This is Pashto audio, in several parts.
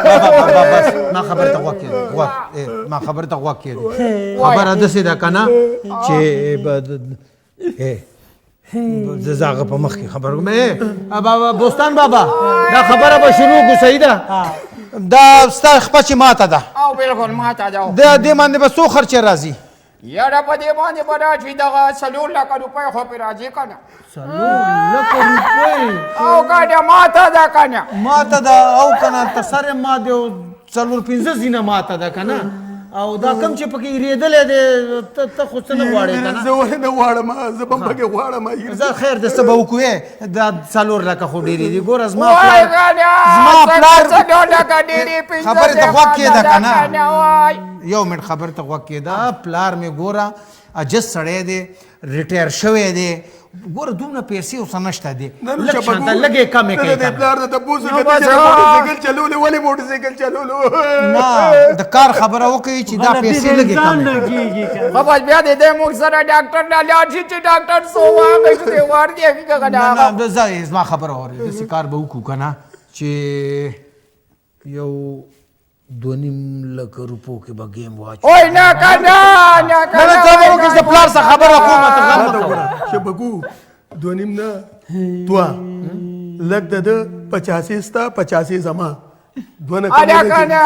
بابا بابا، بس، ما خبر ته غوږ کېږده، غوږ. ما خبر ته غوږ کېږده. خبره داسې ده که نه چې زه هغه په مخ کې خبر کوم. بابا بوستان بابا، دا خبره به شروع کو، صحیح ده؟ دا ستا خپه چې ماته ده. او بالکل ماته ده. د دې باندې به څو خرچه راځي؟ یاره، په دې باندې به راشي دغه 4 لکه روپۍ خو پرې راځي که نه؟ 4 لکه روپۍ؟ او که ماته ده که نه؟ ماته ده او که نه؟ ته سر ما دی څلور پنځه ځینه ماته ده که نه؟ او دا کم چې پکې ایرېدلی دی، ته خو څه نه غواړې که نه؟ زه ولې نه غواړم؟ زه به پکې غواړم. زه خیر د څه به وکړو. دا 4 لکه خو ډېرې دي. ګوره، زما وای پلار که نه؟ زما پلار 4 لکه ډېرې، پنځه خبرې ته غوږ کېږده که نه؟ وای. یو منټ، خبر ته غوږ کېده. پلار مې ګوره عجز سړی دی، retire شوی دی. ګوره، دومره پیسې اوس نشته دی، لږ شانته لږې کمې نه کوي. د پلار د تپوس نو کته بس، چې موټرسایکل چلولې، ولې موټرسایکل چلولو؟ نه، د کار خبره وکړي چې دا پیسې لږې انسان کمې نه کړي. کیږي کنه. خو بس بیا دې دی موږ سره ډاکټر نه لاړ شي چې ډاکټر څو واخیستې ور دې که نه. نه؟ نه، زه زما خبره اورې. داسې کار به وکړو که نه چې یو 2.5 لکه روپو کې به game واچو. اوی، نه که نه، نه که نه نه، نه. ته به وکړې، د پلار څخه خبره کوم، ته غم مه کوه. شبکو، 2.5 نه، 2 لک د ده، 85 ستا، 85 زما، دوه نه. ادا که نه؟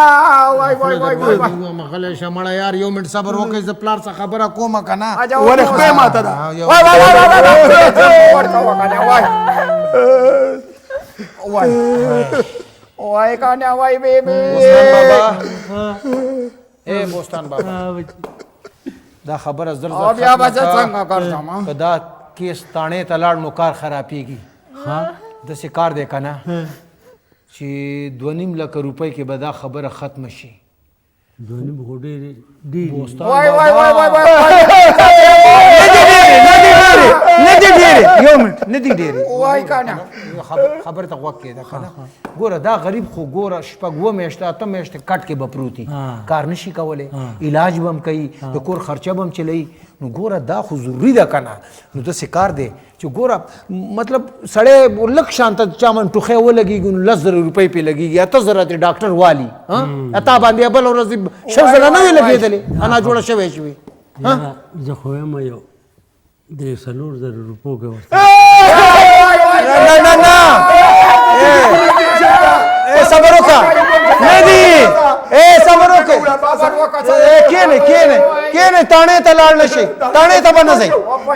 وای وای وای وای وای. غلی شه مړه یار، یو منټ صبر وکړئ، زه پلار څخه خبره کوم که نه. اجا. ولې خپې ماته ده؟ وای وای وای وای وای، ورته وکړه. وای وای وای که نه؟ وای بیبي. بوستان بابا، اے بوستان بابا، دا خبره زر زر او بیا به زه ختمه څنګه ګرځم؟ که دا case تاڼې ته لاړ نو کار خرابېږي. داسې کار دی که نه چې 2.5 لکه روپۍ کې به دا خبره ختمه شي. 2.5 خو ډېرې ډېرې. بوستان وای وای وای وای وای. نه دي ډېرې، نه دي ډېرې، نه دي ډېرې. یو منټ، نه دي ډېرې. وای که نه؟ خبر ته غوږ کېده که نه؟ ګوره، دا غریب خو ګوره شپږ اووه میاشتې، اته میاشتې کټ کې به پروت وي، کار نشي کولی، علاج به هم کوي، د کور خرچه به هم چلوي. نو ګوره، دا خو ضروري ده که نه؟ نو داسې کار دی چې ګوره، مطلب سړی لږ شانته چا من ټوخی ولګېږي نو 10,000 روپۍ پرې لګېږي، 8,000 ترې ډاکټر والي. تا باندې بله ورځ 20 ځله نه وي لګېدلې، انا جوړه شوی شوي. یاره، زه خو یم یو درې څلور زره روپو کې ورته. نه نه نه، اے صبر وکړه، نه دی، اے صبر وکړه. اے کینه کینه کینه، تاڼې ته لاړ نشي، تاڼې ته به نه ځئ،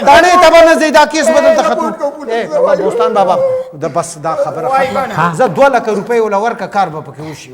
تاڼې ته به نه ځئ. دا case به دلته ختم. اے بابا، بوستان بابا، د بس دا خبره ختمه. زه 2 لکه روپۍ ولا ورکه، کار به پکې وشي.